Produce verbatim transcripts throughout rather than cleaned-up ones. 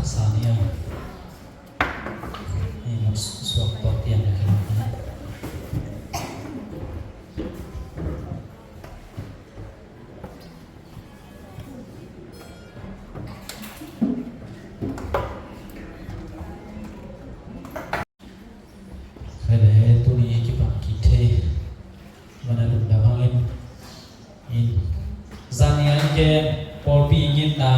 Sania. Ni nok suak tua piang na kena. Hele tuni kipan kithei mana lungdam hangin in zania i gen pawlpi ngimna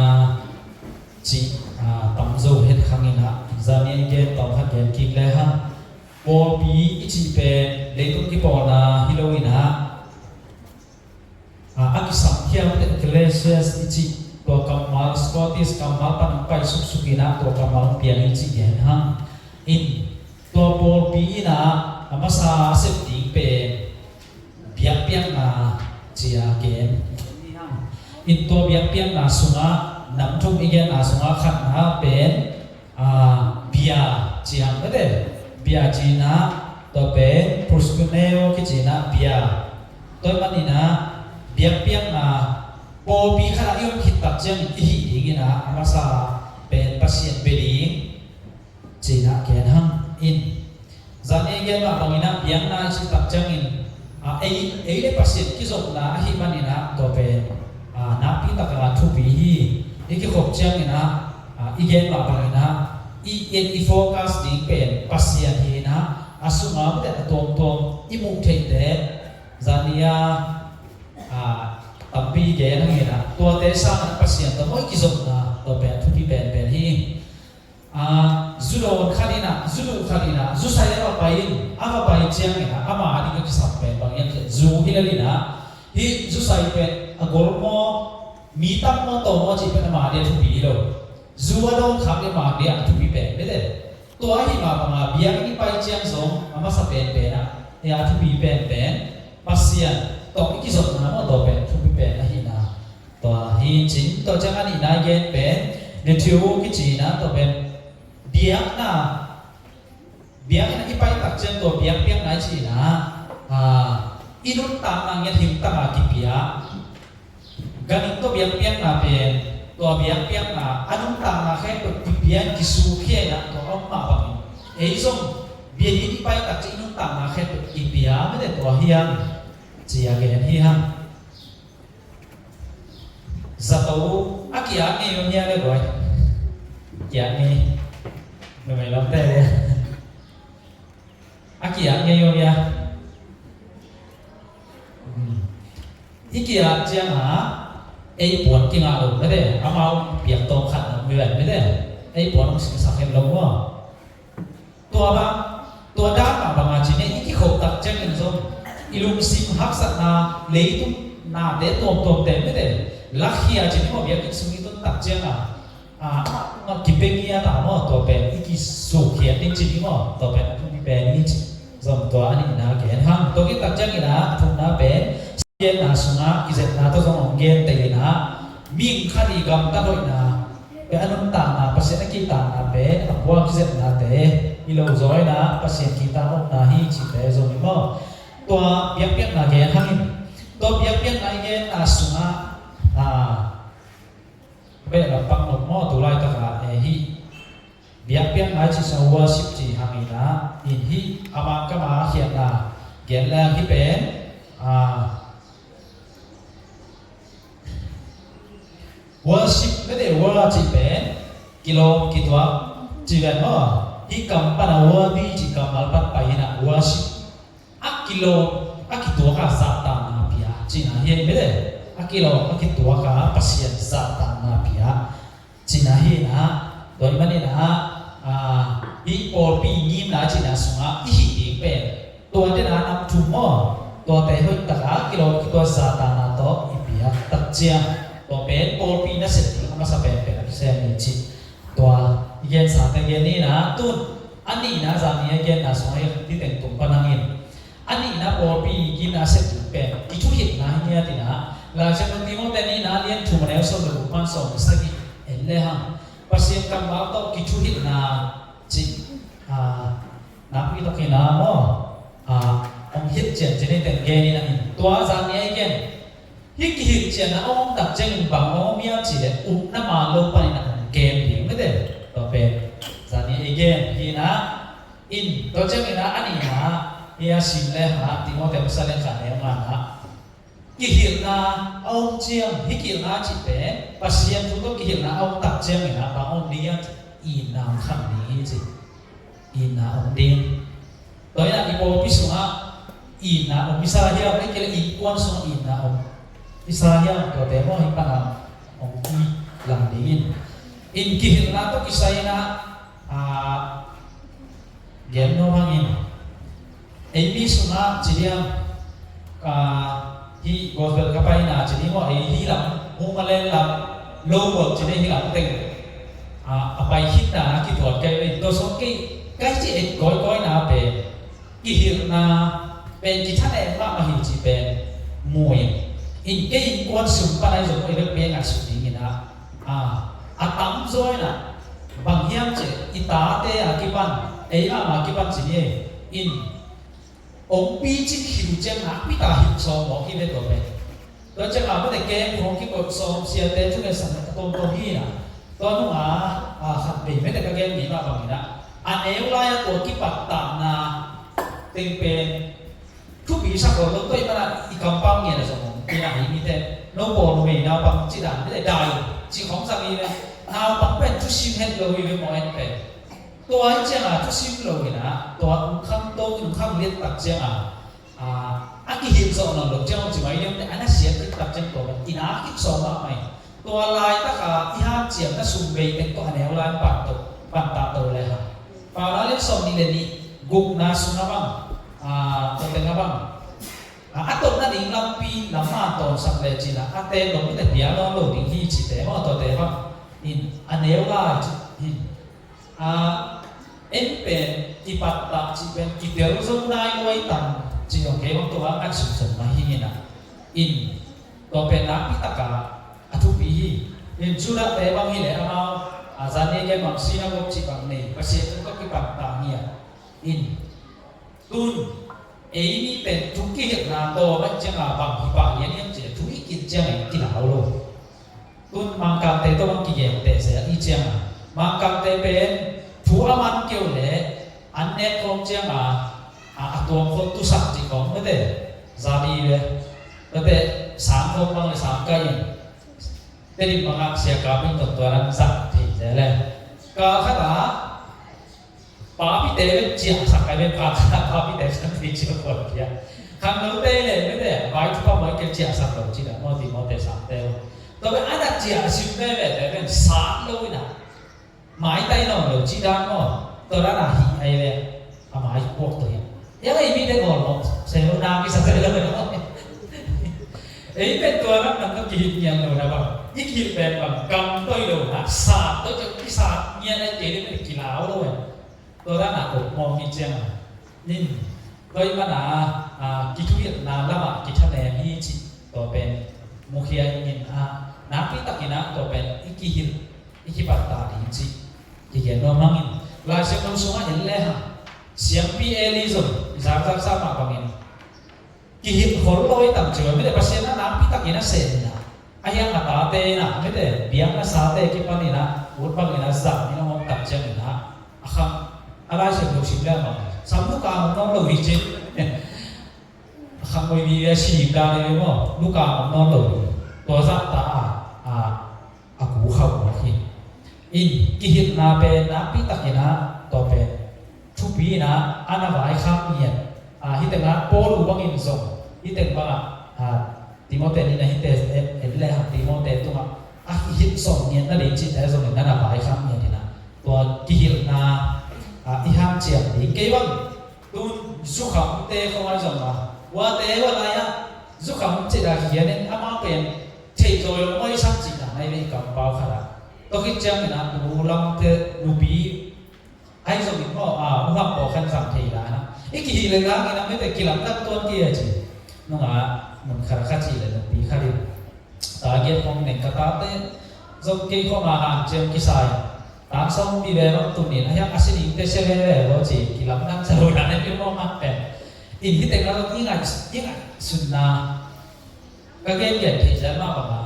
ci a tamzo het hangin ah zania i gen tawm khat gen kik le hang pawlpi i cih pen leitung kipawlna hi lo in ah a, a kisam hiam te Ecclesias i cih tua kammal Scottish kammal pan hong pai suksuk in ah tua kammal hong piang i cih gen hang in tua pawlpi in ah a masa a sep ding pen biakpiakna ci a gen in tua biakpiakna sungah nam thum i genna sungah khatna pen a, bia ciang mete bia cina tua pen proskuneo kicina bia tua manin ah biakpiakna pawlpi khat ah i om khit tak ciang i hih dingin ah a masa pen Pasian bia ding cina gen hang in zan ei gen mah bangin ah biakna i cih tak ciangin a, ei, ei le Pasian kizopna ahi manin ah tua pen a, nakpi takin a thupi hi. I kikhop ciangin ah a, i gen mah bangin ah i et i focus ding pen Pasian hi in ah a sungah mete a tuamtuam i muh theite zania a, tampi gen hangin ah tuate sangin Pasian tawh maw i kizopna tua pen thupi penpen hi. A, zu dawn khat in ah zu duh khat in ah zu sai a va pai in a va pai ciangin ah ama a ding a kisam pen bang hiam cih zu hi lel in ah hih zu sai pen a gol maw mi tam maw tawm maw cih pen ama a ding a thupi hi lo. Zu a dawn khak i ama a ding a thupi pen bete tua ahi mah banga biakinn i pai ciang zong a masa penpen ah a thupi penpen Pasian tawh i kizopna maw tua pen thupi pen ahina. Tua hi cin tua ciang a nihna i gen pen Matthew kici na tua pen biakna biakna i pai tak ciang tua biakpiakna i cina a, i nuntakna nget himtanga kipia. Ganhing tua biakpiakna pen tua biakpiakna a nuntakna khempeuh kipia in kisukhiatna tua a om mah bangin ei zong biakinn i pai tak ciang i nuntakna khempeuh kipia mete tua hiam ci a gen hi hang. Zato a kiat ngei om hia le buai. Kiat ngei. Numei lamte le a kiat ngei om hia. I kiat cianga ei puan kingah lo mete amau piak tawm khat na mi ven mete ei puan hong singsak het lo maw. Tua bang tua dan mah banga cine i kikhop tak ciangin zong i lungsim haksatna leitung nate tuamtuamte mete lakhia cine maw biakinn sung i tun tak cianga a, a, a kipia ngiat a maw tua pen i kisukhiat ding cine maw tua pen a thupi pen i ci zong tua a nihna gen hang tua kik tak ciangin a thumna pen genna sungah i zetna tawh zong hong gen tei in ah mihing khat i gamtat hoihna pia a nuntakna Pasian a kihtakna pen a puak kizepnate i lo zaw in ah Pasian kihtak omna hi cihte zong hi maw. Tua biakpiakna gen hangin tua biakpiakna i genna sungah a, beh lampang nop maw tu laitaka e hih biakpiakna i cih sungah worship cih hangin ah in hih a mangkama khiatna gen leng hih pen a, worship mete worship pen kilawm kituak ci ven maw. Hih kam pana worthy cih kammal pan pai in ah worship a kilawm a kituak a zahtakna pia cihna hi mete a kilawm a kituak a Pasian zahtakna pia cihna hi in ah tua hi manin ah a, hih pawlpi ngimna cihna sungah i hih ding pen tua dena nam thum maw tuate hoih taka kilawm kituak zahtakna tawh i piak tak ciang tua pen pawlpi nasep ding a masa penpen a kisem ni cih tua i gensate gen ni in ah tun a nihna zan ni a genna sungah i titeng tung pan hangin a nihna pawlpi ngimna sep ding pen i thuhilhna hi ngiat in ah Laisiangtho Timote nihna lian thum a neu sawm le guk pan sawm le sagih en le hang Pasian kammal tawh kithuhilhna cih a, nakpi takin a maw a, hong hilh cian cin i teng gen in ah in tua zan ni a i gen hih kihilh cian a hong om tak ciangin bang hong om hiam cih leh upna man lo panin a hong kem ding mete. Ina, in, tua ciang ina, a nihna, hia sim le ha, Timothy masa le kha neu ngana. Kihilhna a om ciang, hih kihilhna cih pen Pasian thu tawh kihilhna a om tak ciang ina, bang om ding hiam cih, itna om kha ding hi ci. Itna om ding. Tua ina i pawlpi sungah itna om i sa hiam, ei kei le innkuan sungah itna om i sa hiam, tuate maw hih pan a hong kilang ding in. In kihilhna tawh kisai ina, ah, gen nuam hang in. Ei mi sungah ci diam, ah, hih gospel ka paina ci ding maw, ei hih lam, Hungma len lam, lo buak ci ding hih lam teng, ah, a pai khitna na kituat kei ve. Tua sung kei, kai ci et kawikawina pen kihilhna pen kithanem mahmah hi cih pen mu in. In kei innkuan sung pan ahi zong koi bek pe ngaihsut ding ina, ah, a tamzaw ina, bang hiam cih, i tate a kipan, ei mahmah a kipan ci ni ei. In ong picing khit uh ciang nakpi tak hilh sawm mawk hi ve tua pen. Tua ciang a mate kem khong kikoih sawm, siate thungetsak a tawmtawm hi ina. Tua nung a, a khat vei mate ka gen ni mah bang ina, a neu lai a tua kipattahna teng pen thupi sak lo, tua i mana i kampau ngen a zong om ina, hi mite, no pawl numei naupang ci dan mate dai ci khong zang hi ve. Naupang pen thusim het lo hi ve maw, en pen. Tua hi ciang a thusim lo ina, tua ung kham to, ung kham liat tak ciang a, a, a kihilh zawh nawn lo ciang ci mai deuh te, a na siat khit tak ciang tua ina khit sawm mahmah hi. Tua laitak a i hanciamna sum bei teng tua a neu lai pan to, pan ta to le ha. Paunak lian sawm nih le nih, gukna sung a bang, a, tua teng a bang, a, a totna ding lampi lam a tawnsak le cina, a ten lo mite pia nawn lo ding hi cite maw, tuate bang in a neu lai ci hi. A, en pen kipattah cih pen kitel zo nai lo ai tam cih zong kei bang tua a ngaihsut zong mah hi ina. In tua pen nakpi tak a a thupi hi. In Judah te bang hi le amau, a, zan ni gen bang synagogue cih bang nei, Pasian thu tawh kipattah ngiat. In tun ei ni pen thu kihilhna tawh mah ciang a bang hi pah lian hiam cih le thu i kit ciang a kilau lo. Tun Mangkangte tawh bang kigen teh zel i ciang a, Mangkangte pen thu a man keu le an nek khawm ciang a, a, a tuam khawm tusak cih khawm mate, za di ve, mate, sang khawm bang le sang kai in, Tedim bangah sia kap in tawh tua nan zak thei zel le. Kal khat ah Papite pen ciahsak ai pen, pa, papite pen thei ciah kuan pia. Khangnote le mite vai thupha mawi ken ciahsak lo ci dan maw, Timothy sangte. Tua pen a na ciah sim veve te pen sat lo ina, maitai nawn lo ci dan maw. Tua dan a hih ai ve, a mai puak to hi. Yang ei mite ngawl maw, se lo na kisa se lo na. Ei pen tua dan nang tawh kihih ngian lo na bang. I kihih pen bang, kam toi lo na, sat toi ciah kisat ngian ai kei le pen kilau lo ai. Tua dan a uk mawk hi ciang a, nin, tua i mana, a, kithuhilhna lamah kithanem hi cih tua pen mukhia i ngin a, nakpi takin a tua pen i kihilh, i kipattah ding cih kigen nuam hangin. Lai Siangtho sungah en le hang, siampi Eli zong i zakzak sa mah bangin kihilh khol lo i tam ciang, mite Pasian a nakpi takin a sem ina, a hiang a tate ina, mite biakna sate kipan ina, ut bang ina zam ina om tak ciang ina, a khang, a Lai Siangtho sim le mah, sam lukang om nawn lo hi ci. A khang oi mi a sim dan ina maw, lukang om nawn lo hi. Tua zah ta a, a, a pu khauh mawk hi. In kihilhna pen nakpi takin a tua pen thupi in a, a na vaikhak ngiat. A, hih tengah Paul uh bangin zong, hih teng bangah, a, Timothy in a hihte en, en le hang Timothy tungah a hilh sawm ngiat nading cihte zongin a na vaikhak ngiat in a, tua kihilhna, a, i hanciam ding kei bang. Tun zukhamte khawng ahi zong a, uate ua lai-ah zukham cih dah kihian in amau pen theih zaw lo maw i sak cih dah nai ve i kampau khat ah. Tua khit ciangin a nu lamte nupi ahi zongin maw, a, nu hak pawh khan zang thei dah na. I kihih le nang in a mite kilamdang tuan kei a ci. Nungah mun khat a kha cih le nupi khat in target hong neng ka tate zong kei khawm a hanciam kisai. Tang sawmpi ve bang tun in a hiang a sining te sia veve lo ci, kilamdang sa lo dan a pi mawk hak pen. In hih teng a zong i ngai, i ngaihsutna ka gengen thei zel mah bang a,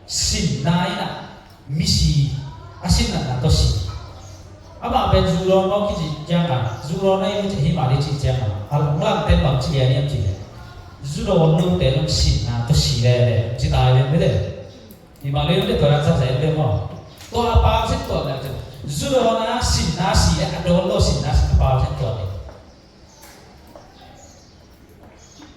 sinna in a misi a sinnatna tawh si. Pen zu dawn maw kici ciangin, zu dawn na hi lo ci hi mah ding ci ciangin, a hong langte bang ci lian hiam cih leh, zu dawn lote zong sinna tawh si lele ci ta hi ve, mite. Hi mah leh mite tua rak sa zen ve maw. Tua a pau sin tuan leh, zu dawn a sinna si leh a dawn lo sinna si a pau sin tuan leh.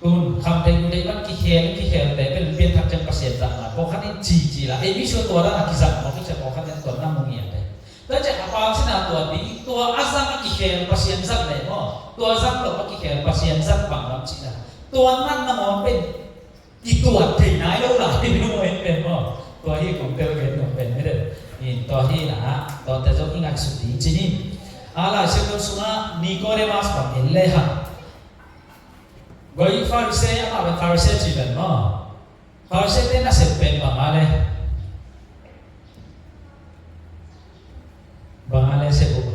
Tun, khamtheih, mutheih pan kikhel, kikhelte pen pianthak ciang Pasian zahna, pawlkhat in cici la, ei misual tua dan a kizang mawk i ciah pawlkhat in tua na mu ngiat te. Tua ciah a pau sin a tua ding, tua a zang a kikhel Pasian zat le maw, tua zang lo a kikhel Pasian zat bang lam cih la. Tua nang nangawn pen i tuat thei nai lo la, i nu en pen maw. Tua hi kong tel gen nong pen mite. In tua hi na, tua te zong i ngaihsut ding ci ni. A Lai Siangtho sungah Nicodemus bang en le hang. Goi Pharisee, amah pen Pharisee ci pen maw. Pharisee te nasep pen bang a le. Bang a le sep uh.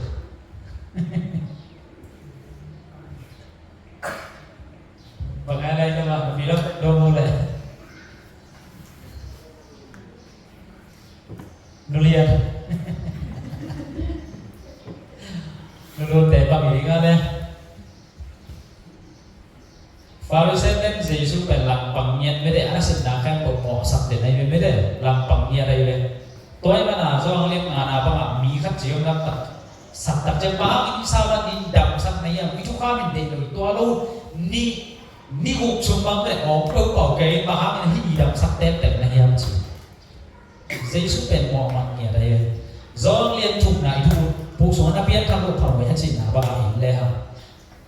Bang a le ka bang, mi lok dong uh le. Nulian. Nulun te bang i ding a le. Pharisee ten Jesu pen langpang ngiat mite, a nasepna khempeuh mawhsak den ahi ve mite, langpang ngiat ahi ve. Tua ahih manin Johan lian ngana bangah mi khat ci om lamtak, sak tak ciang bang hangin i sawt in damsak na hiam, i thukham in deih lo, tua lo ni, ni guk sung bang mite awng peuhpeuh kei, bang hangin hih i damsak teptep na hiam ci. Jesu pen mawhman ngiat ahi ve. Johan lian thumna i thu, puk sungah na pianthak lo phamawh a cihna bang a en le hang.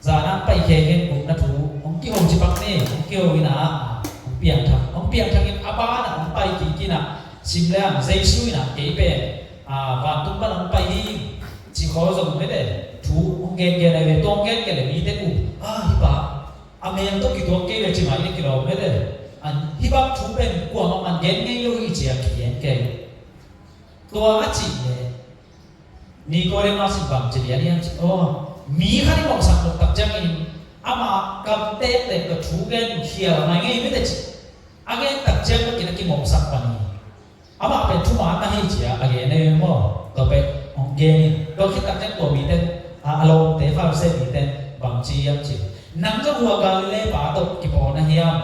Zan a hong pai khekhen gupna thu hong kiho ci pak ni, hong kiho in a, hong piangthak, hong piangthak in a ban a hong pai kik in a, sim le hang Jesu in a kei pen, a, vantung pan hong pai hi, ci khawng zong mite, thu hong gengen ahi ve, tua hong gengen le mite uh, a, hih pa, a mel tawh kituak kei ve ci mai le kilawm mite, a, hih bang thu pen kuamah man gen ngei lo hi ci a kigen kei. Tua a cih le, Nicodemus in bang ci lian hiam cih, aw, mi khat i mawhsak nop tak ciangin, amah kam tektek tawh thu gen khial a ngai ngei mite ci. A gen tak ciang bek in a kimawhsak pan hi. Amah pen thuman na hi ci a, a gen ahi maw. Tua pen hong gen in. Tua khit tak ciang tua mite, a, a lawmte, Pharisee mite, bang ci hiam cih. Nang zong hua Galilee pa tawh kipawl na hiam.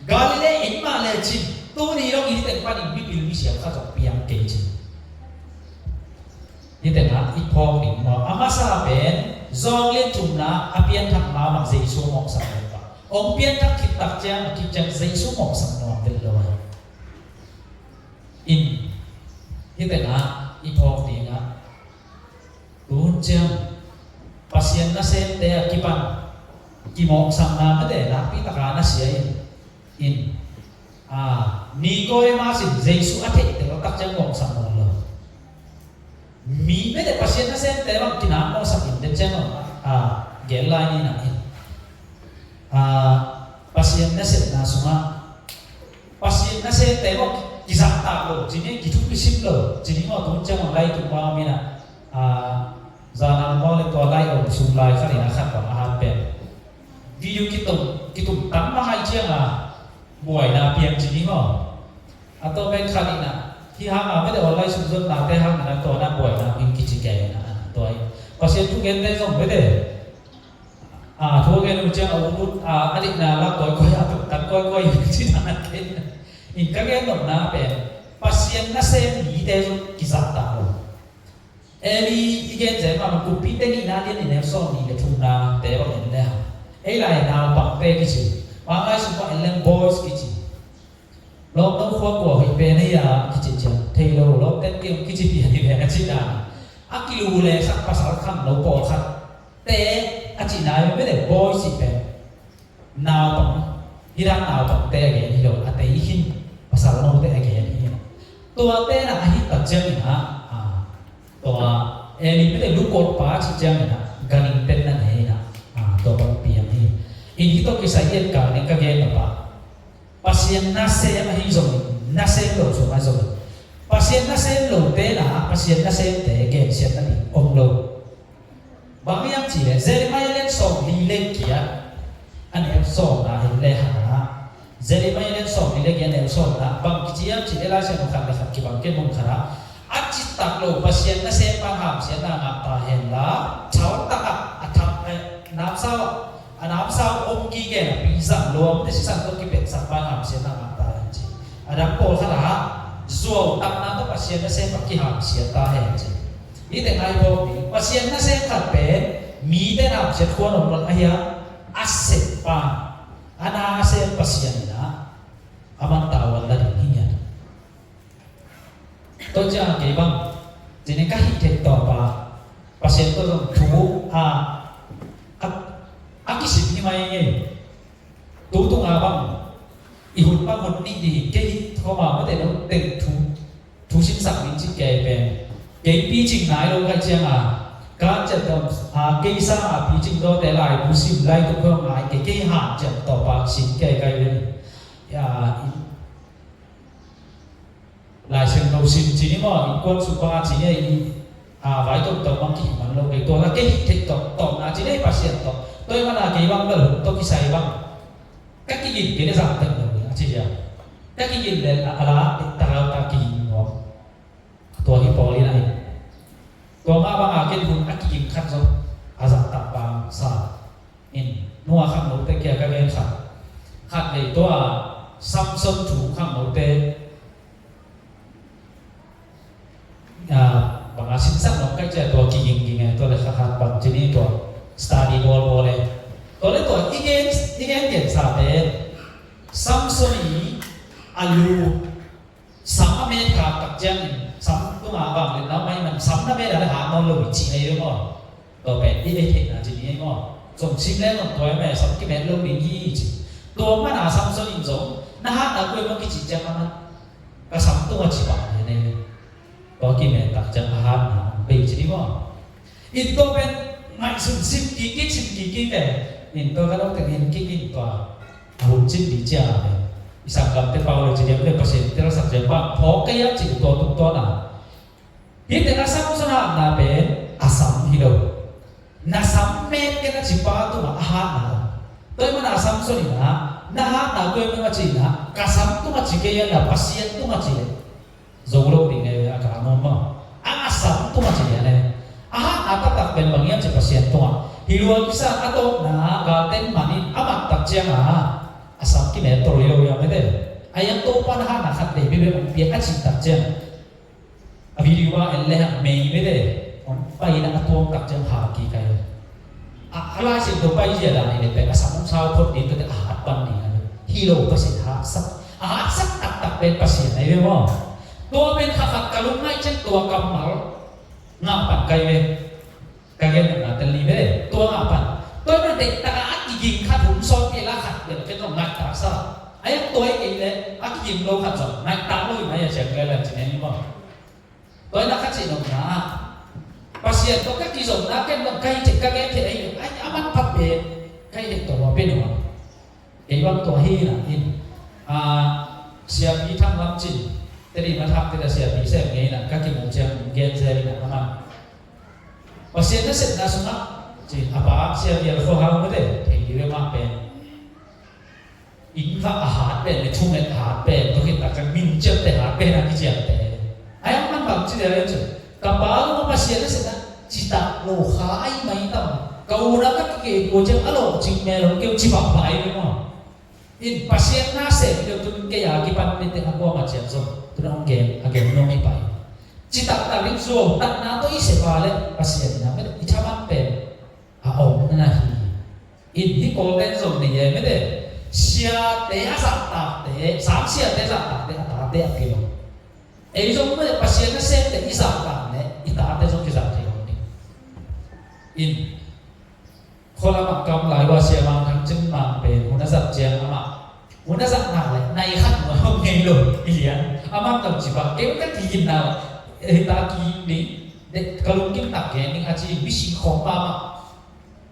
Galilee en mah lecin, tuni dong hih teng panin mipil misiam khat zong piang kei ci. Hih tengah i phawk ding maw. A masa pen, Johan lian thumna a pianthak mahmah Jesu a mawhsak pen pa. Hong pianthak khit tak ciang, a khit ciang Jesu mawhsak nuam pen lo. In, hih tengah i phawk dingah, tu hun ciang Pasian nasemte a kipan kimawhsakna mite nakpi taka na sia in, in, a, Nicodemus in Jesu a theih tel tak ciang mawhsak nawn lo. Mi mite Pasian nasemte bang kinak mawhsak in te ciang a, a, gel lai ni na in, a, Pasian nasepna sungah Pasian nasemte maw kizahtak lo, ci ni, kithupisim lo, ci ni maw, tu hun ciang maw lai tung maw mi na, a, zan a maw le tua lai om sung lai khat in a khat bang a hat pen. Video kitum, kitum tam mah ai ciang a, buaina piang ci ni maw. A tua pen khat in a, hih hang a, mite online sung zon nate hang in a, tua na buaina hing kici kei in a, tua in. Pasian thugente zong mite. A, thu a gen uh ciang a ut ut, a, a dikna lak kawikawi a, tuk tak kawikawi ci dan a gen. In ka gen nopna pen, Pasian nasem mite zong kizahtak lo. Eli i gen zen mah bang, Kumpite nihna lian nih neu sawm nih le thumna te bang en le hang. Ei lai naupangte kici. Bang lai sung bang en leng boys kici. Lawmno khua kua hoih pen hei a kici ciang thei lo, lawmten kiang kici pian hi ve a ci dan. A kilu le sak pasal khangno pawlkhat te a cihna hi ve le boy cih pen. Naupang, hi dan naupangte a gen hi lo, a tei khin pasal note a gen hi. Tuate na a hi tak ciangin a, a, tua, eh, lim mite lukot pa cih ciangin a, galing pen na nei na, a, tua bang piang hi. In hi tawh kisai et kal ning ka gen na pa. Pasian nasem ahi zongin, nasem lo zong ahi zongin. Pasian nasem lote na, Pasian nasemte gensiatna ding om lo. Bang hiam cih leh, Jeremiah lian sawm li le giat, a neu sawmna en le hang a. Jeremiah lian sawm li le giat a neu sawmna, bang kici hiam cih leh Lai Siangtho khat le khat kibang kei mun khat a. A ci tak lo Pasian nasem pan hamsiatna ngah ta hen la, thal takah a thak, eh, namsau ah, a namsau om kigen a pizang lo a mute sisan tawh kipetsak pan hamsiatna ngah ta hen ci. A dang pawlkhat ah zuau takna tawh Pasian nasem pan kihamsiat ta hen ci. Hihte ngaihbawk ni, Pasian nasem khat pen mite hamsiat khua nong lon ahi a, a sem pan, a nasem Pasian in ah a man tavuan la ding hi ngiat. Tua ciang kei bang, cini ka hih theih tawh pa, Pasian tawh zong thu a, a, a kisim hi mai ngei. Tu tunga bang i hun bang hun nih dih hi, kei hi thoma mate no teng thu, thu simsak ding ci kei pen. Kei picing nai lo kai cianga, ka ciat dam a, kei sa a picing dawte lai bu sim lai tuk ko ngai kei, kei han ciat tawh pa sim kei kai ven. Ya, i Lai Siangtho sim cini maw, innkuan supa cini, a, vai tomtom bang kihih man lo kei, tua la kei hih theih tawh, tawh na cini Pasian tawh. Tua ih mana kei bang bel hun tawh kisai bang ka kigin kei le zang tek lo ni a ci dia. Ka kigin le a la, ta ta kigin maw. Tua hi pawl in a hi. Tua mah banga ken hun a kiging khat zong a zahtak bang sa in, nua khangnote kia ka gen khat. Khat vei tua Samson thu khangnote, ah, banga sinsak nong kai cia tua kiging ging e, tua le khat khat bang cini tua study bawl bawl e. Tua le tua i gen, i gen gen sa te Samson i a lu sam a met khak tak ciangin, sam tunga vang le nau mai man sam na met a le hat nawn lo i ci ahi ve maw? Tua pen i ei theihna ci ni ahi maw? Zong sim le zong tua i mai sam kimet lo ding hi ci. Tua mana Samson in zong na hatna kua i maw kici ciang a man ka sam tunga ci pah ni ahi ve. Tua kimet tak ciang a hatna bei ci ni maw? In tua pen ngaihsun sim kik in, sim kik in pen. In tua ka dok teng in kik in tua. A hun cin ding ciang a pen i sanggamte pau le ci diam le Pasian telsak ciang bang phawk kei a cin tua tuk tua na. Hih teng a Samson hatna pen a sam hi lo. Na sam met ken a ci pa tungah a hatna lo. Tua i mana Samson in ah na hatna kua i pen a ci in ah ka sam tungah ci kei a na Pasian tungah ci le. Zo lo ding e a ka nuam maw? A, a sam tungah ci lian e. A hatna taktak pen bang hiam ci Pasian tungah. Hi lua kisa a tawpna galten man in a mat tak ciang a a sam kimet tol hi lo hiam mete. A yang Topa na hatna khat vei bebe hong pia a cih tak ciang a video ba en le hang mei mete hong pai na a tuam tak ciang ha kik a hi. A, a Lai Siangtho pai zia dan hi le pen a sam hong sau phot ding tua te a hat pan ding a hi. Hi lo Pasian hatsak. A hatsak taktak pen Pasian ahi ve maw? Tua pen kha khat ka lungngaih ciang tua kammal ngah pan kai ve. Ka gen na tel ni ve. Tua ngah pan. Tua na deih taka a kiging khat hum sawt kei la khat pen ken zong ngaih tak sa. A yang tua i kei le a kiging lo khat zong ngaih tak lo i mai a ciang kai la cin ahi maw? Tua na ka cih nopna ah Pasian tawh ka kizopna ken bang ka hi thei ka gen thei ahi, ai a man pha pen ka hi thei tawh a pen uh a. Kei bang tua hi na in, a, siapi thang lam cin te dih ma thak te da siapi sem ngei na ka kimu ciang gen zel na a man. Pasian na sepna sungah cin a pa siapi a khua hau mete thei hi ve mah pen. Inn vak a hat pen le thumet a hat pen tua khit tak ciang min ciamteh hat pen a kiciamteh. A yang man bang ci lel cun ka pa lungah Pasian a sepna citak lo kha ahi mai tam. Ka unau ka kikei kua ciang a lawh cing mel hong keu ci pahpah ahi ve maw? In Pasian na sem deuh tun kei a kipan mite a kuamah ciang zong tun a hong gen a gen nuam hi pah hi. Citak tak ding zuau takna tawh i sep a le Pasian na i thaman pen a om na hi. In hih Kawlten zong nei e mete. Siate a zahtakte, sang siate a zahtakte a tate a pia lo. Ei zong mete Pasian nasemte i zahtak le i tate zong kizah thei lo ding. In khualamah kam lai ua sia Mang Thang Cin Mang pen hun a zat ciang amah hun a zat nak le nai khat nua hong ngei lo i lian. Amah kam ci bang kei ka ti in nau. Ei ta ki ding. Ka lungkim tak gen ding a ci misi khawng pa mah.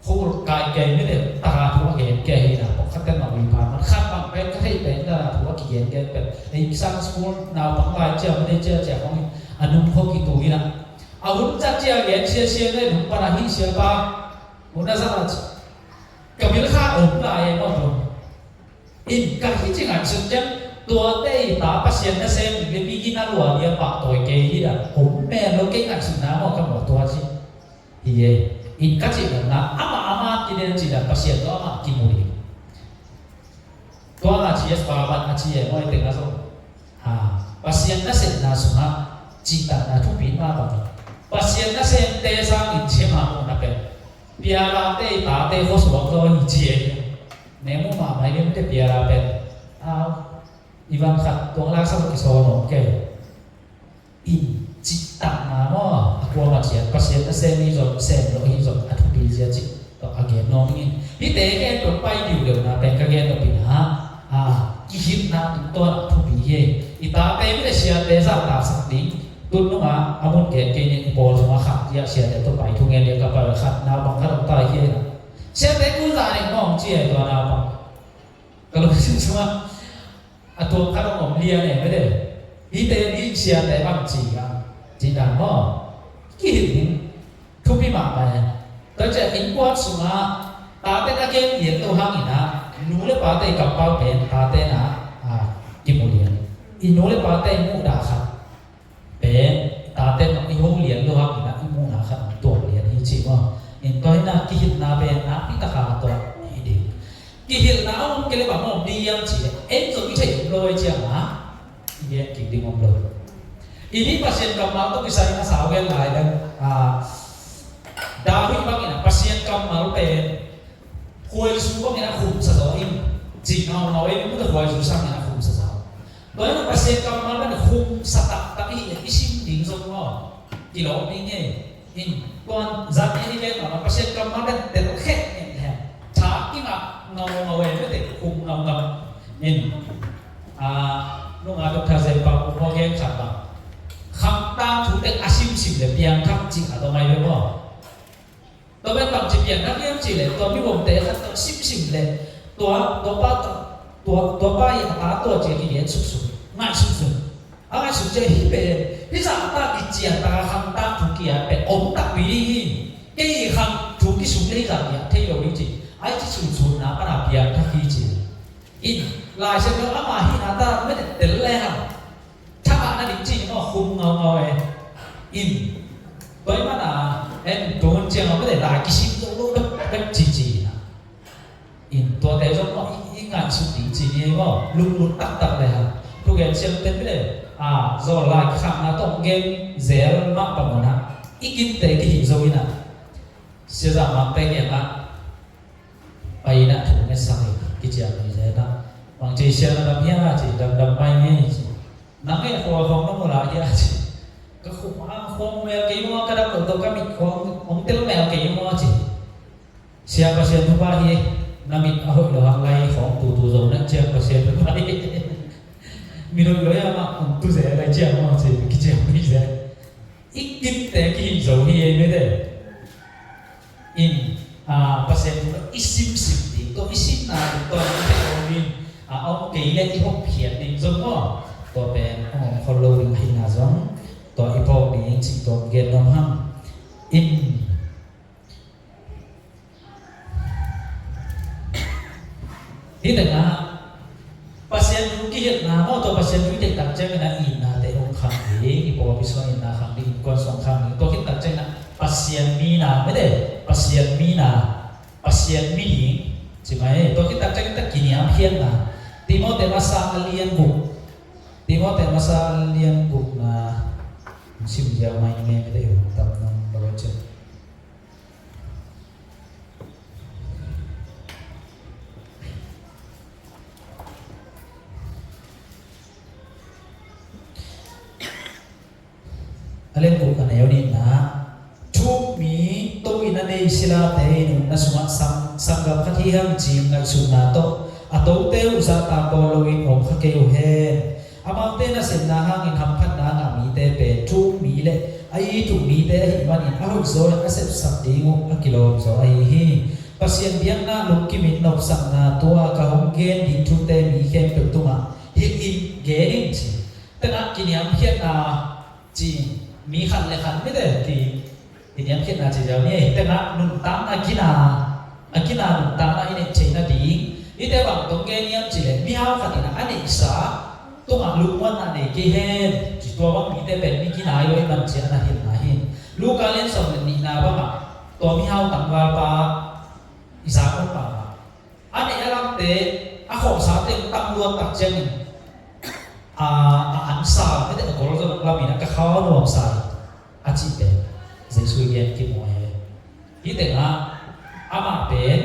Khul kai kei mete tara thu a gen kei hi na pawh khat kan mah ui pha man khat bang pen ka theih pen tara thu a kigen gen pen ei sang school naupang lai cia mete cia cia khong hi a nung khong hi tu hi na a hun cat cia gen sia sia le nung pan a hi sia pa hun a zat a ci ka bil kha om lai e maw tu in ka hi ci ngai sut ciang Tuate i ta Pasian nasem ding le migin a lua ding a pahtawi kei hi dah. Om mel lo, kei ngaihsutna maw ka mu a tua ci hi e. In ka cih nopna amah amah kiden cih dah Pasian tawh amah kimu ding. Tua a ci a, pa man a ci e, maw, i teng a zong. Ha, Pasian nasepna sungah cihtakna thupi mahmah. Pasian nasemte sangin ci a, mah muhna pen pialate i tate khuasuak zaw hi ci e. Ne mu mahmah hi, piala pen. A, i van khat tuang laksa kisawn om kei. In cihtakna maw, a kuamah ciat Pasian nasem hi zong, sem lo hi zong, a thupi zia cih tawh a gen nuam ing. Hihte gen tawh pai diudiuna pen ka gen nop in ah, a, kihilhna tungtawn a thupi hi. I tate mi le siate zahtaksak ding. Tun nungah a mun gen kei ning, i pawl sungah khat, tia siate tawh pai thu ngen dia ka pai khat, naupang khat om ta hi. Siate kul zah ning mawng ci e, tua naupang. Ka lungsim sungah a tuam khat hong om lian e, mete. Hihte ni siate bang ci a, ci dan maw. Kihilh ding thupi mahmah e. Tua ciang innkuan sungah tate na gen lian lo hangin ah, nu le pate i kampau pen tate na, a, kimu lian. I nu le pate i muhdah khat pen, tate tawh i ho lian lo hangin ah i muhna khat tuak lian hi ci maw. In tua hi na, kihilhna pen nakpi takin tuak hi ding. Kihilhna a om kei le bang om ding hiam cih leh, en zong i theih om lo, i ciang a i gen kik ding om lo. I nih Pasian kammal tawh kisai a sau gen lai leng, a, David bangin ah Pasian kammal pen khuaizu bangin a khumsa zaw in, ci ngaungau e, mute, khuaizu sangin a khumsa zaw. Tua in a Pasian kammal bangin khumsa taktak i hi, i sim ding zong maw, kilawm ding e. In, tuan zan i hi gen maw, Pasian kammal bangin tel khet ngen hen. Tha i ngah ngaungau e, mute, khum ngaungau. In, a, nunga Doctor Zen Pau Kung Maw gen khat bang, khang tangthu tek a simsim le piangthak cih a tawh ngai ve maw. Tua pen bangci piangthak hiam cih leh, tua migomte khat tawh simsim leh, tua, tua pa tawh, tua, tua pa i a ta tua ci a kigen suksuk, ngaihsut sun. A ngaihsut ci a hih pen, hih zahtak i ciangtak a khang tangthu ki-at pen om takpi ding hi. Kei i khang thu kisuk le hih zah i-at thei lo ding ci. Ai ci sunsunna pan a piangthak hi ci. In, Lai Siangtho ama hihna ta mete tel le hang. Thangahna ding ci ni maw, khum ngaungau e. In, tua ahih manin en tun ciang a mete lai kisim zo lo bek, bek ci ci na. In, tuate zong maw, i, i ngaihsut ding ci ni maw, lunglut taktak le hang. Thugen siamte mete, a, zawl lai kikhakna tawh gen zel mah bang un a, i kinte kihih zo in a. Sia Za Mang te kiangah pai in a thu ngetsak hi, kiciam hi zel a. Bangci sia na dam hia ci, damdam mai ngei ci. Nang e, khua khawng na mu lai hia ci. Ka khua, khua mu mel kei maw, ka dam lo tawh ka mit khawng hong tel mel kei maw ci. Sia, Pasian thupha hi, na mit a hoih lo hang lai khawng tutu zo na ciang Pasian thupha hi. Mit hoih lo hia mah hong tu zel lai ciang maw ci, kiciam hi zel. I kinte kihih zo hi ei mete. In, a, Pasian thu i simsim ding, tua i simna ding, tua i theih om in, a, om kei le i hong khiat ding zong maw. Tua pen hong om khol lo ding ahihna zong, tua i phawk ding cih tua gen nuam hang. In, hih tengah Pasian thu kihilhna maw, tua Pasian thu i theih tak ciangin a itnate hong khang ding, i pawlpi sungah itna khang ding, innkuan sungah khang ding, tua khit tak ciangin a Pasian mina, mete, Pasian mina, Pasian mi ding ci mai, tua khit tak ciangin a kiniamkhiatna. Timote masa a lian guk, Timote masa a lian gukna, sim ziau mai nge, mete, tam nang lo ciang. A lian guk a neu nihna. Thu-um mi to-in a nei silate in umna sungah sang, sanggam khat hi hang ci-in ngaihsutna tawh a tote uh zahtak bawl loin om kha kei uh hen. Amaute nasepna hangin hamphatna a ngah mite pen thu-um mi le a it uh mite ahih manin a hoihzaw in a sepsak ding uh a kilawm zaw ahi hi. Pasian biakna lungkimin nopsakna tua ka hong gen ding thute mi khempeuh tungah hilh in gen in ci. Tengah kiniamkhiatna ci, mi khat le khat mite ki, kiniamkhiatna ci ziau ni. Tengah nuntakna gina, a gina nuntakna i neih theihna ding. Hihte bang tawh gen hiam cih leh mihau khat in a neihsa tungah lungmuanna nei kei hen, ci tua bang mite pen mi kinai lo i man ciang a na hilhna hi. Luka lian sawm le nihna bangah tua mihau tangvalpa i zak om bangah a neih a lamte a khawhsa teng tang luat tak ciangin a, a ansa mete a gol zong lamin a ka khau nuamsa a cih pen Jesu i gen kimu hi. Hih tengah amah pen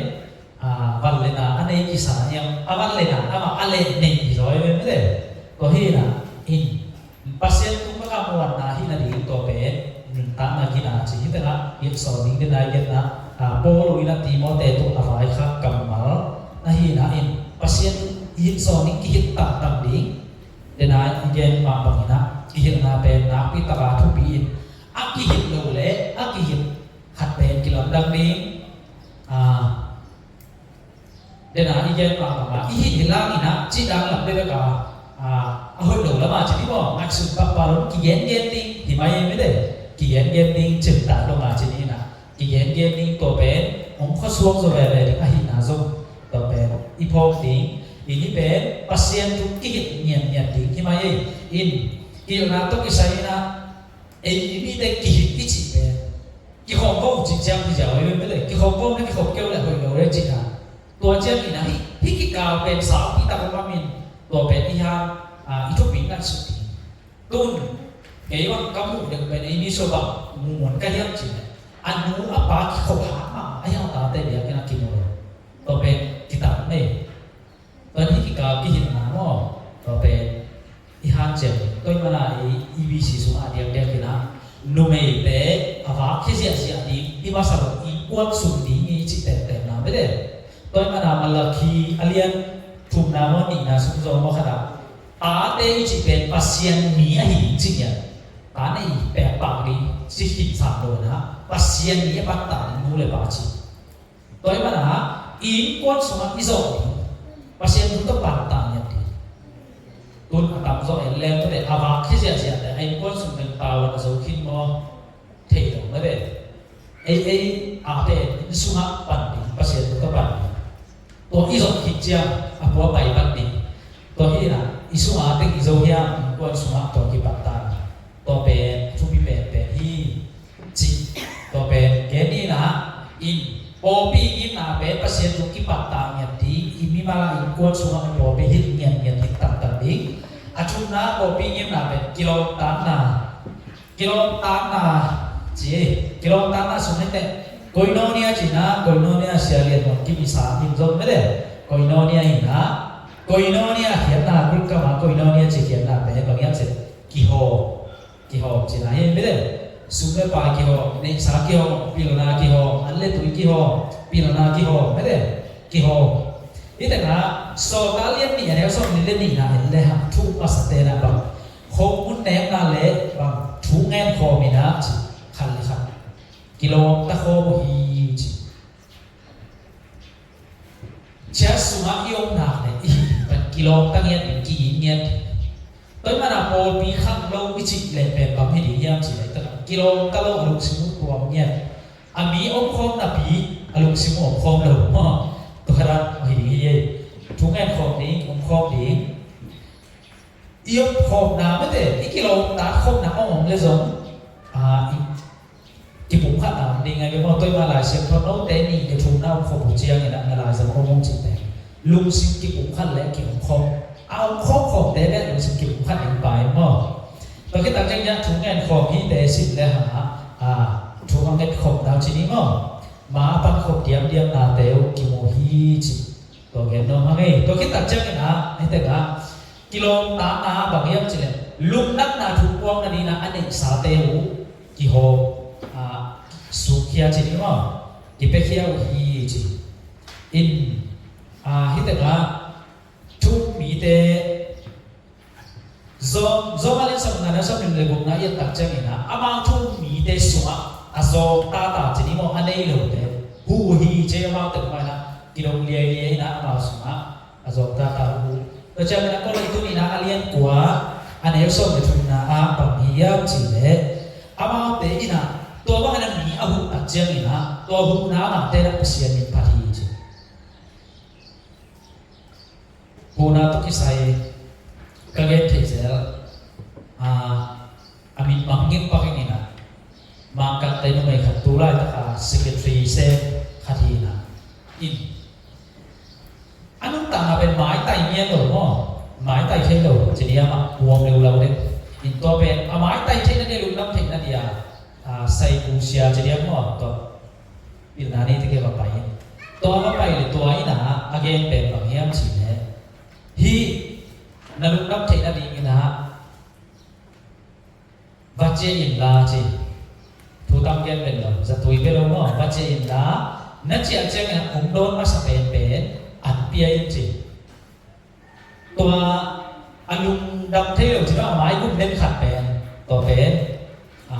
a, van le na a nei kisa hiam, a van le na amah a leh nei hi zaw hi ve mete. Tua hi na in Pasian tung baka muanna hi nading tua pen nuntakna kina ci hi tengah hilhsawn ding dena i genna a, Paul in a Timote tung a vaikhak kammal na hi na in Pasian tung hilhsawn ding kihilh taktak ding dena i gen mah bangin a kihilhna pen nakpi taka thupi in a kihilh lo le a kihilh khat pen kilamdang ding a, dena i gen mah bangah i hih hi langin a cih dang lam bebek a, a, a hoih lo lama ci ni maw ngaihsun pahpah lo kigengen ding hi mai ei mete. Kigengen ding cimtak dong a ci ni na kigengen ding tua pen hong khuasuak zaw veve ding ahihna zong tua pen i phawk ding. I ni pen Pasian thu kihilh ngiatngiat ding hi mai ei. In kihilhna tawh kisai in a ei i mite kihilh i cih pen kikhawm ko uh cih ciang hi ziau hi ve mete. Kikhawm ko na kikhawm keu le hoih lo le cih na tua ciang in a hih, hih kikal pen saupi tak om amin tua pen i hang a, i thupi ngaihsut hi. Tun kei bang ka muh deuh pen ei misual bang mumun ka hiam cih le a nu a pa kikhawm hang mah a hiang tate biakinn a kimu lo. Tua pen kitam mei. Tua hi kikal kihilhna maw? Tua pen i hanciam. Tua i mana i E B C sungah diakdiak in a numeite a vak khia ziahziah ding i masa lo innkuan sung ding i cih tengtengna bete. Tua i mana Malakhi a lian thumna maw nihna sung zaw maw khatah tate i cih pen Pasian mi ahi ding ci ngiat. Ta nei pekpak ding ci khinsak lo na Pasian mi a pattah ding nu le pa ci. Tua i mana innkuan sungah i zawh ding Pasian thu tawh pantang ngiat ding. Tun a tamzaw en leng tua le a vak khia ziahziah le a innkuan sung teng tau a zo khin maw? Thei lo mah ve. Ei ei a pen inn sungah pan ding Pasian thu tawh pan ding. Tua i zawh khit ciang a pua pai pan ding. Tua hi na i sungah teng i zo hiam innkuan sungah tua kipan ta. Tua pen thupi penpen hi. Cih tua pen gen ni na in pawlpi ngimna pen Pasian thu kipattah ngiat ding i mimal a innkuan sungah pawlpi hilh ngiatngiat ding taktak ding. A thumna pawlpi ngimna pen kilawmtatna. Kilawmtatna ci kilawmtatna sung hi teh koinonia cihna koinonia sia lian mawk kimisa in zong mete. Koinonia hina koinonia khiatna gulkama koinonia ci khiatna pen bang hiam cih kihawm. Kihawm cihna hi mete. Sum le pai kihawm, neihsa kihawm, pilna kihawm, an le tui kihawm, pilna kihawm mete. Kihawm. Hi tengah Sawltak lian nih a neu sawm nih le nihna en le hang thu masa tena bang khawm mun nekna le bang thu ngen khawm ina ci khat le khat kilawm ta khawm uh hi ci. Church sungah i om nak le i hih pan kilawm ta ngiat ding, ki-it ngiat ding. Tua i mana pawlpi khang lo i cih leh pen bang hi ding hiam cih leh kilawm ta lo a lungsim uh tuam ngiat. A mi om khawm napi a lungsim uh om khawm lo maw? Tua khat ah hi ding hi ei. Thu ngen khawm ding, om khawm ding. I om khawmna mete i kilawmta khawmna om om le zong a, i kipumkhatna om ding a, i maw tua i mah Lai Siangtho note nih le thumna om khawm uh ciangin a na Lai Siangtho om uh cihte lungsim kipumkhat le ki om khawm a om khawm khawmte le lungsim kipumkhat ding pai maw? Tua khit tak ciangin thu ngen khawm hite sim le hang a, a thu a nget khawmna uh ci ni maw? Ma a pan khawm diamdiamnate uh kimu hi ci. Tua gen nuam hang ei. Tua khit tak ciangin ah hih tengah kilawmtatna bang hiam cih leh lungdamna thu puakna dingin ah a neihsate uh kihawm, ah, sukkhia ci ni maw? Kipiakhia uh hi ci. In, ah, hih tengah thu mite Zawm, Zawm a lian sawmnga na sawmnih le gukna i et tak ciangin ah amau thu mite sungah a zawng tata ci ni maw, a nei lote huh uh hi ci. Amaute mah in ah kidong liailiai in ah amau sungah a zawng tata huh uh. Tua ciangin ah Korin tu nihna a lian kua a neu sawm le thumna ah bang hi hiam cih leh amaute in ah tua bangin ah mi a huh tak ciangin ah tua huhna amahte in ah Pasian min phat hi ci. Huhna tawh kisai Ka gen theih zel, a, a min mang ngim pak ing in ah, Mangkangte numei khat tu laitaka secretary sem khat hi in ah, in a nuntakna pen maitai ngiat lo maw, maitai thei lo, ci ni amah, huam leuleu dek. In tua pen a maitai theihna dia, lungdam theihna dia, a, saibu sia ci ni amah, tua pilna ni tike va pai in. Tua va pai le tua in ah a gen pen bang hiam cih leh, hih na lungdam theihna dingin ah va ciah inla ci. Thu tam gen pen lo, zatui pia lo maw, va ciah inla, na ciah ciangin ah hong dawn masa penpen an pia in ci. Tua a lungdam thei lo ci, a mai gum den khat pen, tua pen, a,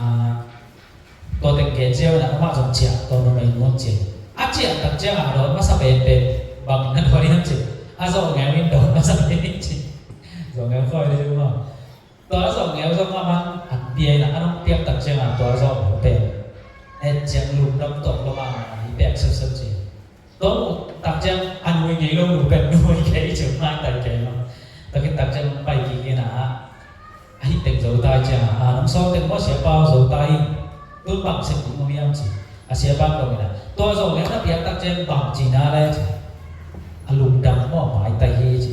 tua teng gen ciau in ah amah zong ciah, tua numei nu zong ciah. A ciah tak ciangin a dawn masa penpen bang na dawn hiam ci. A zawh ngeu in dawn masa pen in ci. Zawh ngeu khawi ding maw. Tua zawh ngeu zong amah in an pia in ah, a nong piak tak ciangin tua zawh ngeu pen et ciang lungdam tuak lo mahmah, i pek sepsep ci. Tua muh tak ciang a nui ngei lo nu pen nui kei ci, maitai kei lo. Tua khit tak ciang pai kik in ah, a hih teng zo ta ciang, a, nong sawm teng maw, siapa aw, zo ta in. Tun bang sep ding om hiam ci. A siapa in dong in ah, tua zawh ngeu na piak tak ciang bang ci na le ci. A lungdam maw, maitai hi ci.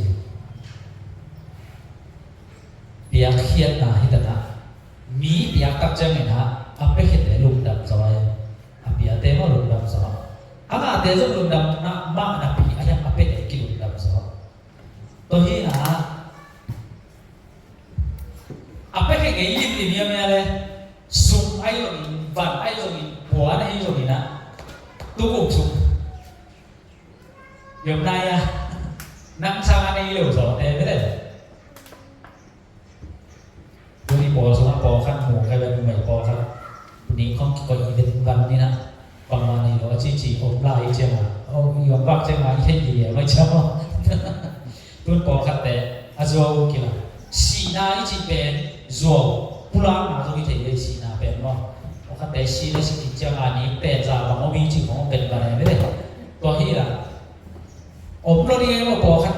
Piakkhiatna hi ta na. Mi piak tak ciangin ah a piakhiatte lungdam zaw a, a piate maw lungdam zaw a, a ngahte zong lungdam na mah napi a hiam, a piate kilungdam zaw. Tua hi in ah, a piakhia ngei limlim hiam hia le, sum ahi zongin, van ahi zongin, puan ahi zongin ah, tu guk sum. Yom nai a, nang sang a nei lo zawte mete. Tuni pawl sungah pawlkhat mu ka vet, numei pawlkhat. Tuni khong kikoih i vet van ni na. Bangmah nei lo a cici om lai ciangin, o, i om bak ciangin i thei hi liau mai ciang maw. Tun pawlkhatte a zuau kila. Sihna i cih pen zuau, pulakna zong i thei hi, sihna pen maw. Pawlkhatte sihna si kik ciangin ni pen za bang om i cih khong pen van e mete. Tua hi la. Om lo ding e maw, pawlkhat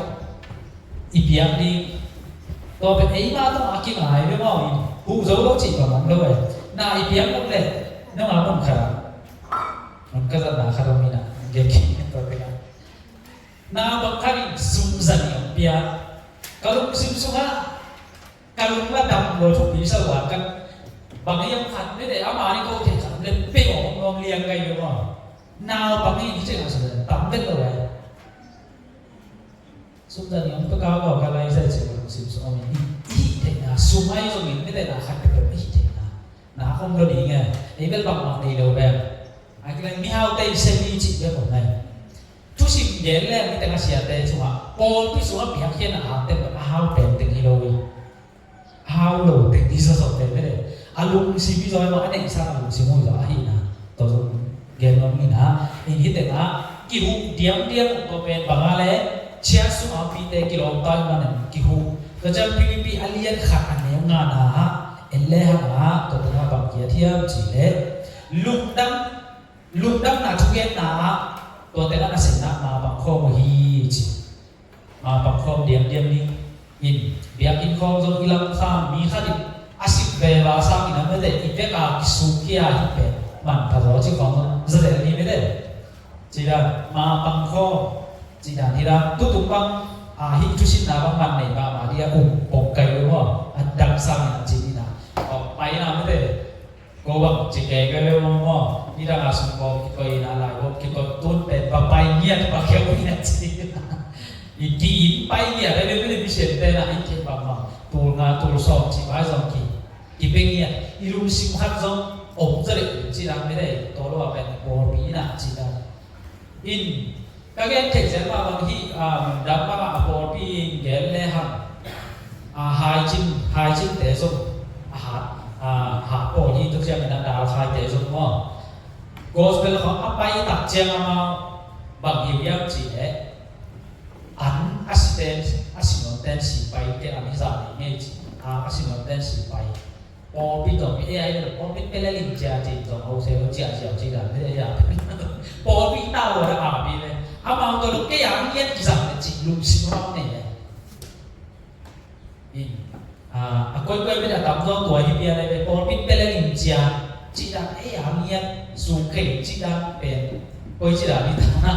i piak ding. Tua pen eima tawh a kingai ve maw in. Huh zo lo cih bang om lo e. Na i piak nop leh, nang a mun khat a, mun ka zatna khat om in a, gen kik tua tengah. Na bang khat in sum zanih hong piak. Ka lungsim sungah ka lung la dam lo, thupi sa ua, ka bang hiam khat mete, ama ni ko thei khat le pe hong nuam liang kai lo maw. Na bang in hi cih a sum tam vet lo e. Sum zanih hong pia kau kau ka lai zai cih lungsim sung om in, i hih theihna, sum ahi zongin mite na khat peuhpeuh i hih theihna na om lo ding e. Ei bel bangmah nei lo bel. A kileng mihaute i sem i cih bel om e. Thusim gen le mite a siate sungah, pawlpi sungah piakkhiatna a hau teng bel a hau pen teng hi lo hi. Hau lo teng hi sawsawh pen mete. A lungsim hi zaw hi mah, a neihsa a lungsim hi zaw ahihna. Tua zong gen nuam ing a, in hih tengah kihuh diamdiam tua pen bang a le, ciah sungah pite kilawm ta ih manin kihuh. Tua ciang Philippi a lian khat a neu ngana ah en le hang a, tua tengah bang kiat hiam cih leh, lungdam, lungdamna thugenna ah, tua tengah nasepna mapang khawm uh hi ci. Mapang khawm diamdiam ni. In biakinn khawng zong i lamsang mi khat in a sik veve sangin a mete i vek a kisuk khia hi pen manpha zaw ci khawng zong zazel ni mete. Ci dan mapang khawm ci dan hi dan tutung bang a hih thusinna bang man nei mahmah dia um pong kai lo maw, a dang sangin a ci ni na. Pai na mete. Ko bang ci kei ka le maw, nidang a sung ko kikoih na lai ko kikoih tun pen va pai ngiat, va kheu ngiat ci. I ki in pai ngiat a le le mi sian pen a i kei bang maw, tul nga tul sawm ci pai zong ki, ki pe ngiat. I lungsim khat zong om zaw le ci dang mete, tua lo a pen pawlpi na ci dang. In ka gen theih zel mah bang hih, a, mundang bangah a pawlpi in gen le hang, a, haicin, haicinte zong a hat, a, hat pawl hi tuk ciangin a dalkhaite zong maw. Gospel khawng a pai tak ciang amau bang hi hiam cih leh, an a si ten, a si nawn ten si pai, ken an hi zah ngei ci, a, a si nawn ten si pai. Pawlpi tawh mi ei ai lo, pawlpi pia le ling cia ci tawh ho se ho cia cia ci dan le ei a. Pawlpi tawh ho a pi le. Amau tawh lo kei a ngiat kizang le ci lungsim hong nei le. In A koikoi bia a tam zaw tua hi pian a, pawlpi peleng in cia cih dan, ei a ngiat sung kei cih dan pen koi cih dan hi ta na,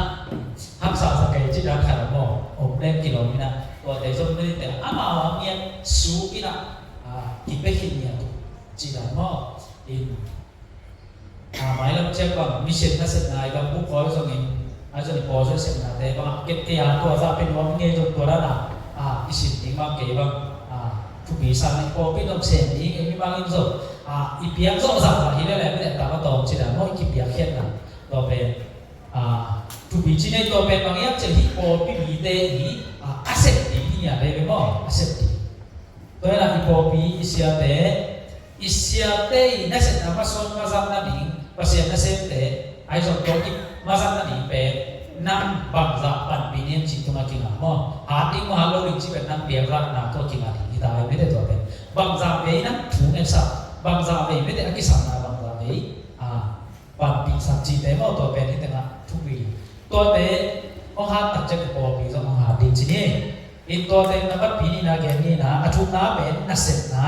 haksa sa kei cih dan khat a maw, om leng kilawm hi na. Tuate zong mite amau a ngiat sung in a kipia khin ngiat uh cih dan maw. In a mailam ciang bang mission nasepna i bang buk khawi zongin, a zong i pawl zong sepnate bang a ket kei a, tua zah pen nuam ngei zong tua dan a i sin ding bang kei bang thupi sa i pawlpi zong sem ding i mi bangin zong i piak zawh zah zah hi lele mi le tam a tawm cih dan maw, i kipiak khiatna. Tua pen thupi ci nei, tua pen bang hiam cih hi, pawlpi mite hi a sep ding hi a lele maw, a sep ding. Tua hi na i pawlpi i siate, i siate i nasepna masawn mazat nading, Pasian nasemte ahi zong tua kip mazat nading pen nang bangzah panpih niam cih tungah kingah maw. Hat ding maw hat lo ding cih pen nang piakzahna tungah kingah ding hi ta hi mite. Tua pen bangzah vei nang thu ngetsak, bangzah vei mite a kisapna bangzah vei a panpihsak cihte maw, tua pen hi tengah thupi. Tuate hong hat tak ciang i pawlpi zong hong hat ding ci ni. In tuate nambat pi nihna gen nihna, a thumna pen nasepna.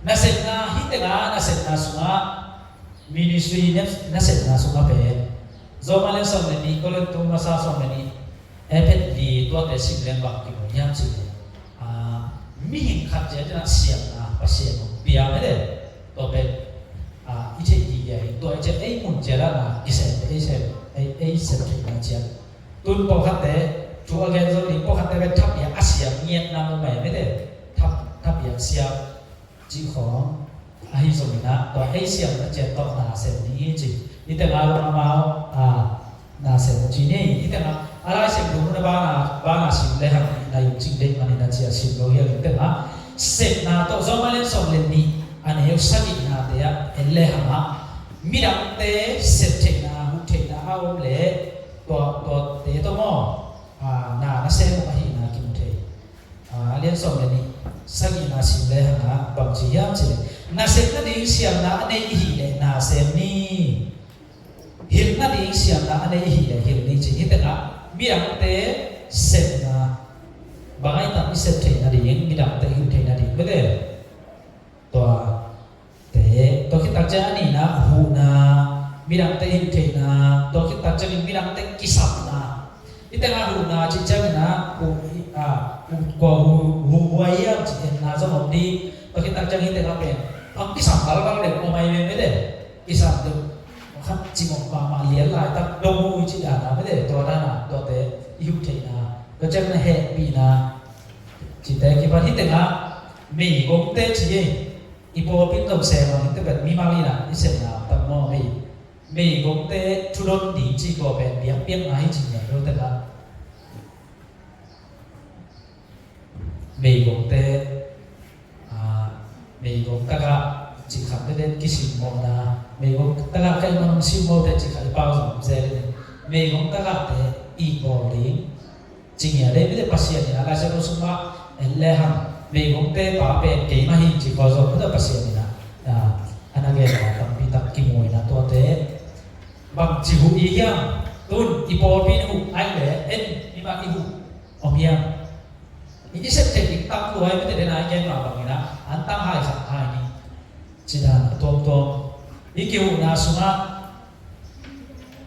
Nasepna hi tengah, nasepna sungah ministry nasepna sungah pen Roma lian sawm le nih, Korin tu masa sawm le nih, Efesa li tuate sim leng bang kimu hiam cih leh, mihing khat ciat in a siamna Pasian hong pia mete. Tua pen i theih gige in tua i ciat ei mun ciat a na i sem, ei sem, ei sem theihna ciat. Tun pawlkhatte thu a gen zo ding, pawlkhatte pen thapiak a siam ngiatna mumai mete. Thapiak siam cih khawng ahi zongin ah tua ei siamna ciat tawh na sem ni ci. Hih tengah amau na sem uh ci ni. Hih tengah a Lai Siangtho mun a bana, bana sim lehang na yung cing dek manin a cia sim lo hiang. Hih tengah sepna tawh Roma lian sawm le nih a neu sagihnate ah en lehang ah midangte sep theihna, huh theihna a om leh tua, tuate tawh maw na, na sem uh ahihna kimu thei. A lian sawm le nih sagihna sim lehang ah bangci hiam cih leh, nasep nading siamna a nei i hih leh na sem ni. Hilh nading siamna a nei i hih leh hilh ni ci. Hih tengah midangte sepna, bang ahi tam i sep theih nading, midangte i huh theih nading bete. Tua te, tua khit tak ciang a nihna huhna, midangte i huh theihna, tua khit tak ciangin midangte kisapna. Hih tengah huhna cih ciangin ah huh, kua huh, huh huai hiam cih etna zong om ding. Tua khit tak ciang hih tengah pen a kisam balbal deuh om ahi ve mete. Kisam deuh khat cimawh mahmah lian laitak dong uh i cih dana mete, tua dana tuate i huh theihna. Tua ciang na hehpihna cihte kipan hih tengah meigongte ci ei. I pawlpi in zong sem a, hih tengah mimal in ah i sepna tam maw, mei, meigongte thudon ding ci kua pen biakpiakna hi ci ngiat lo tengah. Meigongte, meigong takah cih khat tete kisimmawhna, meigong takah ka i man hong simmawhte cih khat i pau zong om zel in. Meigong takahte i bawl ding ci ngiat ei mete. Pasian in a Lai Siangtho sungah en lehang meigongte pa pen keimah hi ci kua zong mete. Pasian in a, a na gen a tampi tak kimu in a tuate bangci huh i hiam? Tun i pawlpi in huh ai leh en i mah i huh om hiam? I kisep theih ding tam lua i mete, den a i gen mah bangin a an tang hai khat hai ni. Ci dan a tuamtuam i kihuhna sungah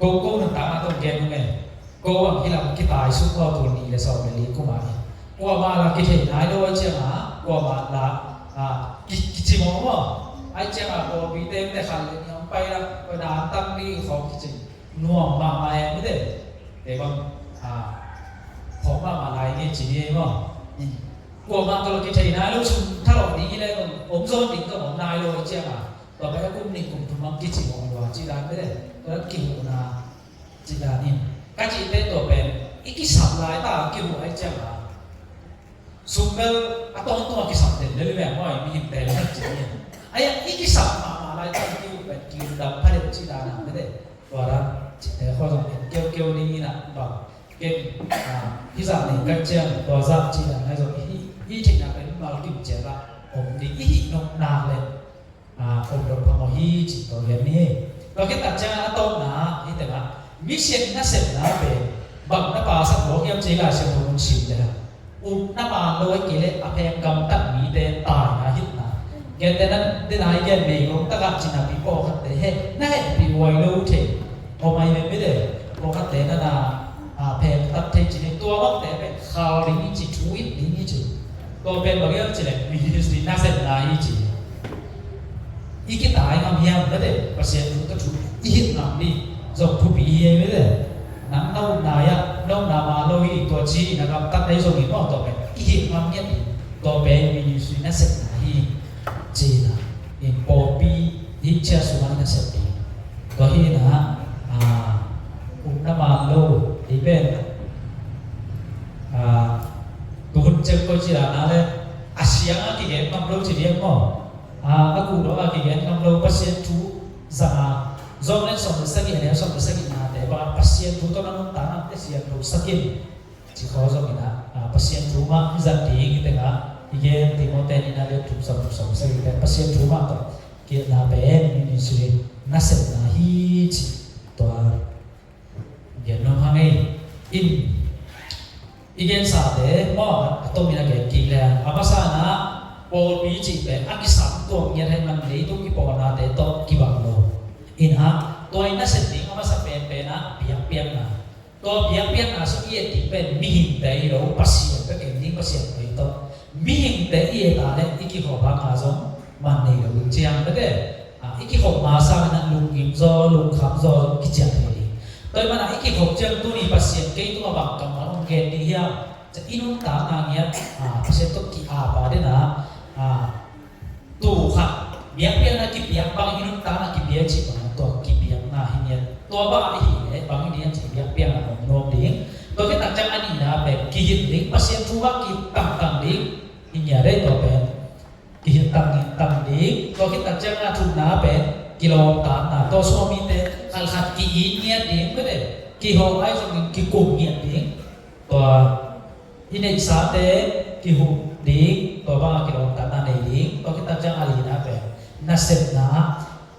Ko, ko nuntakna tawh gen ung e. Ko bang hih lam kitai suk maw, tul nih le sawm le li kum ah hi. Kuamah la kithei nai lo ahih ciangin, kuamah la, ah, ki, kici mawh maw. Ahih ciangin pawlpite mite khat le nih hong pai la, koi na an tang ding khawng kici. Nuam mahmah e mite. Kei bang, ah, khawng mahmah lai ngei ci ni maw. Kuamah tawh la kithei nai lo, sum thalawh ding hi leh om zawn ding tawh om nai lo ahih ciangin. Tua pen a kum nih kum thum hong kici mawh lua cih dan pen, tua dan kihuhna cih dan in. Ka cihte tua pen i kisap laitak a kihuh ahih ciangin, sum bel a tawntung a kisap den lel hi ve maw, i mihingte leh cih ni. Ahih hang i kisap mahmah laitak a kihuh pen kiundam pha den cih dan a pen. Tua dan cihte khawng zong en keukeu ding in a bang. Ken, ah, hih zah nei ka ciang tua zah cih dan ahi zong i hih theihna pen mal kim ciat ah om ding i hih nop nak leh. Ah, om dot phamawh hi cih tua gen ni. Tua khit tak ciangin a tawpna, hih tengah mission nasepna pen bang na phasak mawk hiam cih Lai Siangtho mun sim lehang, upna man lo ahih kei leh a pheng gamtat mite taina Kei te na, te na i gen mei kong taka cina pi pawlkhatte he, na hehpih huai lo thei. Om ai ve mite, pawlkhatte na na, a, phek tak thei cin hi, tua bangte pen khal ding hi ci, thu it ding hi ci. Tua pen bang hiam cih leh ministry nasepna hi ci. I kitai ngam hiam mite, Pasian thu tawh thu i hilh ngam ding zong thupi hi ei mite. Nang na upna hiam, na upna man lo hi tua ci, na gamtat ahi zongin maw, tua pen i hilh ngam ngiat ding. Tua pen ministry nasepna hi ci-in ah, in pawlpi hih ciah sungah i nasep ding. Tua hi-in ah, a, upna man lo, ei pen, a, tuhun ciang koi ci dan a leh, a siang a kigen ngam lo ci diam maw? A, a guh lo a kigen ngam lo, Pasian thu zang a, Job lian sawm le sagih, a neu sawm le sagihnate bang, Pasian thu tawh na nuntakna teh siang lo sak in. Ci khaw zongin ah, a, Pasian thu mah i zat ding hi teng ah, i gen Timoti nihna lian thum, sawm, sawm sagih teng, Pasian thu mah tawh kihilhna pen ministry nasepna hi ci. Tua gen nuam hang ei. In, i gensate maw, a tomin a gen kik leng, a masa-in ah pawlpi cih pen a kisam tuam ngiat ahih man leitung kipawlnate tawh kibang lo. In ah, tua i nasep ding a masa penpen ah biakpiakna. Tua biakpiakna sung i et ding pen mihingte hi lo, Pasian bek en ding, Pasian pei tawh. Mihingte i et a leh i kikhop hang a zong man nei lo ding ciang mite. A, i kikhop ma sangin ah lungkim zaw, lungkham zaw zong kician thei ding. Tua ahih manin ah i kikhop ciang tuni Pasian kei tungah bang kammal hong gen ding hiam? Ciah i nuntakna ngiat, a, Pasian tawh ki-ap a den ah, a, tu khat biakpiakna kipiak bang, i nuntakna kipia cih bang, tua kipiakna hi ngiat. Tua bang ahih leh bang hi ding hiam cih biakpiakna om nuam ding. Tua khit tak ciang a nihna pen kihilh ding, Pasian thu bang kitangtang ding hi ngiat ei, tua pen kihilh tangtang ding. Tua khit tak ciang a thumna pen kilawmtatna, tua sungah mite khatkhat ki-it ngiat ding, mite kihawh ahi zongin kikum ngiat ding. Tua i neihsate kihuh ding, tua bangah kilawmtatna nei ding. Tua khit tak ciang a lina pen nasepna,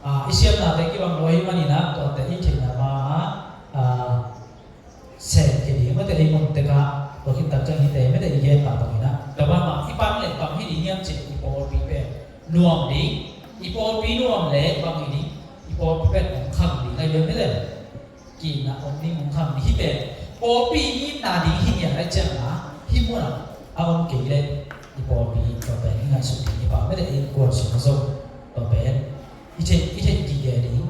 a, i siamnate kibang lo ahih manin ah, tuate i theihna mah, a, sem kei ding, mite i mun tek ah, tua khit tak ciang hihte mite i gen mah bangin ah, tua bangah i pan leh bang hi ding hiam cih leh i pawlpi pen nuam ding, i pawlpi nuam leh bang hi ding, i pawlpi pen hong khang ding, a hi ve mite. Ki-itna om ding, hong khang ding hi pen. Pawlpi ngimna ding hi ngiat ahih ciangin ah, hih munah a om kei leh i pawlpi tua pen i ngaihsut ding hi pah, mite i innkuan sungah zong tua pen i theih, i theih kik ding.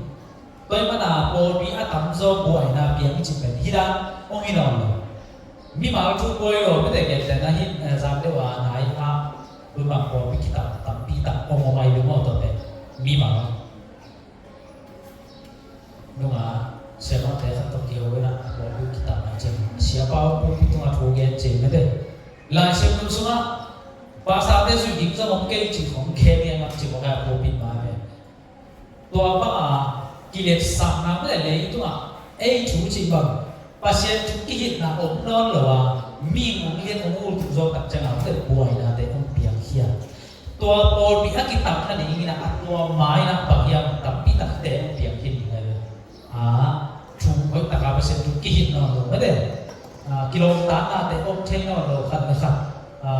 Tua ahih manin ah pawlpi a tamzaw buaina piang i cih pen hih dan hong hi nawn lo. Mimal thu buai lo, mite, gentehna hih, eh, zan deuh a nai a, Burma pawlpi kitam tampi tak hong om ahi lo maw, tua pen mimal. Nunga siamahte khat tawh kiho in ah, pawlpi kitam a ciang, siapa pawlpi tungah thu gen ci mite. Laisiangtho sungah pastorte zui ding zong om kei cih khong khem hi a, ngam cih khong a, pawlpi mah ve. Tua bang a kiletsakna mite leitungah ei thu cih bang, Pasian thu kihilhna om nawn lo a, mihing hong lian hong ultuk zawh tak ciangin mite buainate hong piangkhia. Tua pawlpi a kitamna dingin ah, a tua ma-in ah bang hiam, tampi takte hong piang khin ding ahi ve. A, thu hoih taka Pasian thu kihilh nawn lo mite. A, kilawmtatnate om thei nawn lo, khat le khat, a,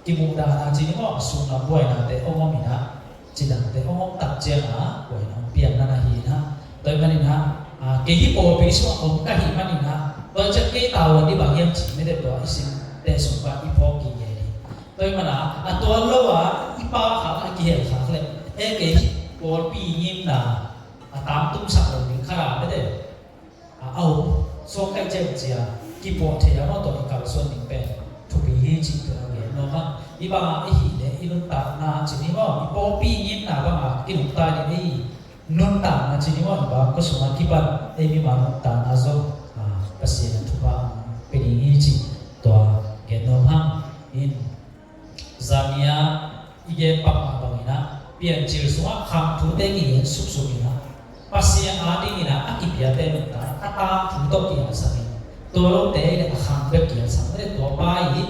kimuhdahna ci ni maw, a sunglam buainate om om in ah, cidamte om om tak ciangin buaina hong piang na na hi in ah. Tua ahih manin ah, a, kei hih pawlpi sungah om ka hih manin ah, tua ciang kei tavuan ding bang hiam cih mite, tua i sinte sung pan i phawk kik ding. Tua ahih manin ah, a tuan lo a i pau khak, a kihel khak leh, e, kei hih pawlpi ngimna a tangtungsak lo ding khat a mite, a, a om suak ka hih ciang ci-a kipuah thei a maw, tua i kalsuan ding pen thupi hi cih tua gen nuam ing. Hih bangah i hih leh i nuntakna ci ni maw, i pawlpi ngimna bangah kinungta ding, ei nuntakna ci ni maw, i bangkua sungah kipan ei mimal nuntakna zong, a, Pasian in thupha hong pia ding hi cih tua gen nuam ing. In, zan ni-a i gen pak mah bangin ah, Piancil sungah khang thute kigen suksuk in ah, Pasian adingin ah a kipiate nuntak a tangthu tawh kialsak in, tua lote leh a khang bek kialsak, mite, tua pa i,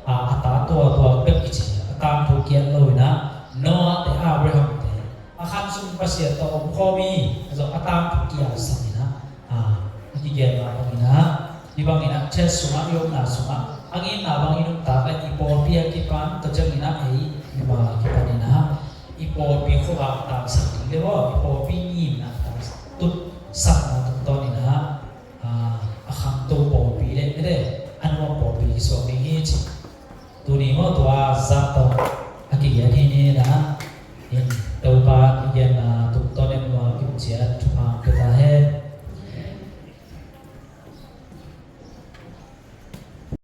a, a ta tualtual bek kici a, a tangthu kial lo in ah, Noah te, Abraham te, a khang sung Pasian tawh om khawm hi, a zong a tangthu kialsak in ah, a, a kigen mah bangin ah, hih bangin ah church sungah, i omna sungah a ngimna bang i nuntak leh i pawlpi a kipan, tua ciangin ah ei mimal a kipan in ah i Pawlpi khuavak tangsak ding le maw, pawlpi ngimna tangsak, tut sakna tungtawnin ah, a khangto pawlpi le mede a nuam pawlpi kisuak ding hi ci. Tuni maw tua zat tawh a kigiat hi ni na. In Topa kigiatna tu